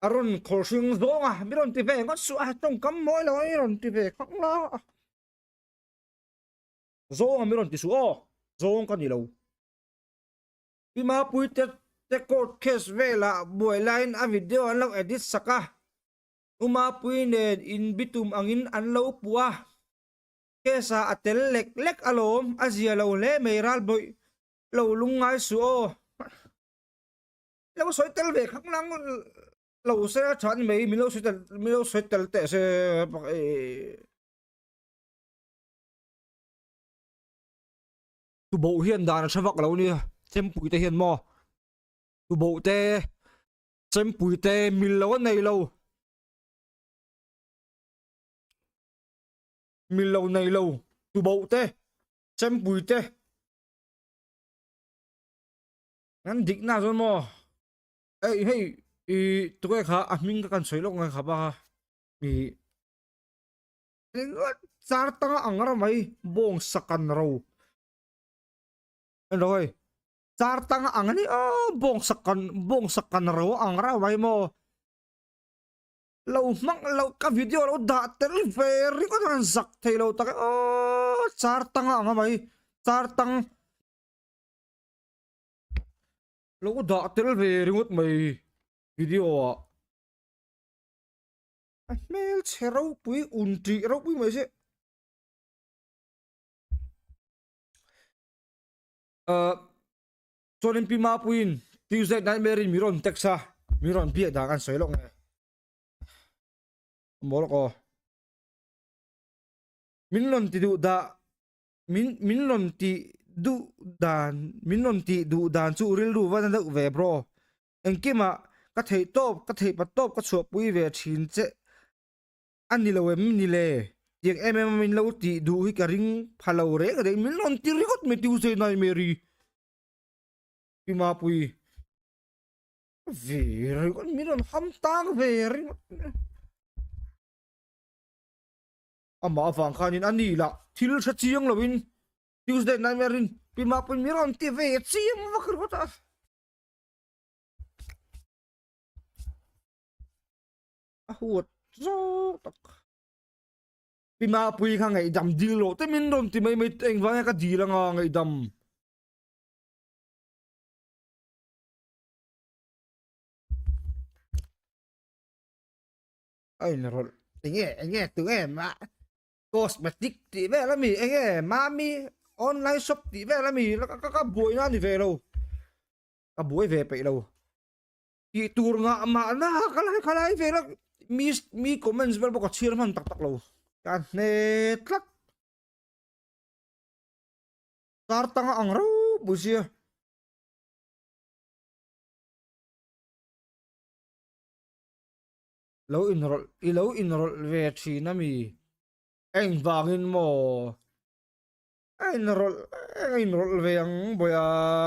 A rawn khawr hring zawng a, mi rawn ti ve ngawt suh a, tawngkam mawi lo a i rawn ti ve khak la a. Zawng a mi rawn ti suh aw, zawng ka ni lo. Pi Mapui te te court case velah buai laiin a video an lo edit sak a, U Mapui nen inbitum angin an lo puh a. Case ah a tel lek lek alawm, a zia lo hle mai ralbawih lo lungngai suh aw. Lo sawi tel ve khang lang lo se a tha ni mai min lo sawi tel min lo sawi tel teh se pak e Tuboh hian dan a tha vak lo nia chempui te hian maw Tuboh te chempui te mil lo a nei lo mil lo nei lo Tuboh te chempui te Kan dik na chuan maw ei hei i tuke kha a hming ka kan sawi lawk ngai kha pa kha i char tanga ang ra mai bawng sakan ro en ro hei char tanga ang ani a bawng sakan bawng sakan ro ang ra mai maw lo hmang lo ka video lo dah tel ve ringawt an zak thei lo tak e aw char tanga ang a mai char tang Lo dah tel ve ringawt mai video ah. A hmel chhe ropui un tih ropui mai se. Uh, chuanin Pi Mapuiin Tuesday Nightmare in mi rawn text a, mi rawn biak dan an sawi lawk nge. Maw lawk aw. Min rawn ti duh dah Min min rawn tih duh dan min rawn tih duh dan chu rilru va na deuh ve bro. Engkimah ka theih tawp ka theih pat tawp ka chhuahpui ve thin che a ni lo em ni le? Tiang em em a min lo tih duh hi ka ring pha lo reng reng min rawn ti ringawt mai Tuesday night Mary Pi Mapui ve ringawt min rawn ham tang ve ringawt. Amah avang khanin a ni lah thil hre chiang loin Tuesday Nightmare in Pi Mapui mi rawn ti ve chiang vak ringawt a. A huat zawk tak. Pi Mapui kha ngaihdam dil loh te min rawn ti mai mai engvang nge ka dil anga ngaihdam. A inrawlh enge enge tu nge ma cosmetic tih vel ami enge mami online shop tih vel ami ka ka ka buai na ni ve lo ka buai ve peih lo tih tur ngah mah na ka lai ka lai ve la mi mi comments vel pawh ka chhiar hman tak tak lo ka hne tlat kar tanga ang reuh pui sia. Lo inrawlh i lo inrawlh ve thin a mi? Engvangin maw? A inrawlh a inrawlh ve ang bawiha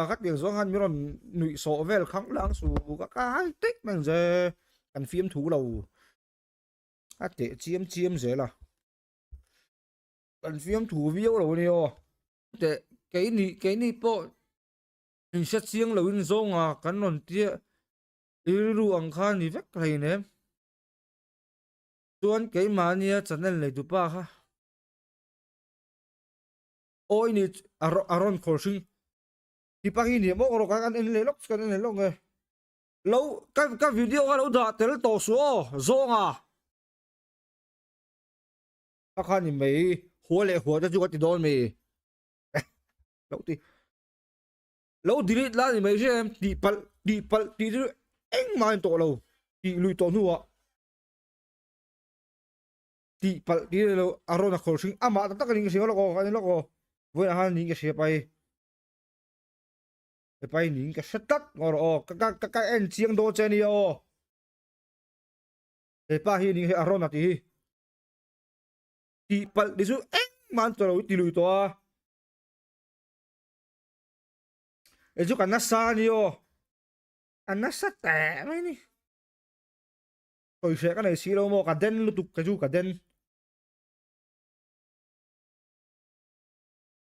ka tir zawng khan mi rawn nuih sawh vel khang lang su ka ka hai tek mai ang che kan fiam thu lo a teh chiam chiam zel a kan fiam thu viau lo a ni aw teh keini keini pawh inhre chiang lo in zawnga kan rawn tia I rilru ang kha ni vek hleinem. Chuan keimahnia channel nei tupa kha. Aw i ni a rawn khawl hring. Tipa hi ni maw rawh kan en leh lawk kan en leh lawk nge. Lo ka ka video kha lo dah tel tawh suh aw zawnga. Ka kha ni mai hua leh hua te chu ka ti dawn mi. Lo ti. Lo delete la ni mai hre em tih palh tih palh tih chu engmah a ni tawh lo tih lui tawh hnuah tih palh tih lo a rawn a khawl hring amah tak tak a ni ka hria lawk aw a ni lawk aw vawiinah khan niin ka hria pai pai niin ka hre tlat ngaw rawh aw ka ka ka en chiang dawn che ania aw hepa hi ni a rawn a tih hi tih palh tih chu engmah an tawh lo i ti lui tawh a. E chu ka nasa a ni aw. A nasa teh mai ni. Sawi hreh ka nei si lo maw ka den lutuk ka chu ka den.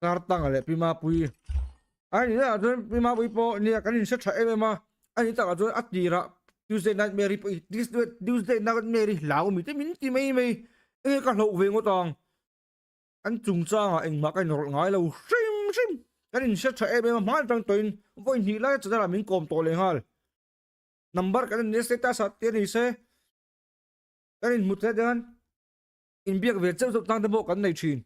Kartanga leh Pi Mapui. A ni ah chuan Pi Mapui pawh nia kan inhre tha em em a. A ni takah chuan a tirah. Tuesday Nightmare pawh hi Tuesday Nightmare hi hlau mi te min ti mai mai enge ka hlauh ve ngawt ang an chungchangah engmah ka inrawlh ngai lo hrim hrim kan inhre tha em em a hma atang tawhin vawi hnih lai channel ah min kawm tawh leh nghal number kan in status ah te ni se kan inhmu te hian inbiak ve cheuh cheuh tang te pawh kan nei thin.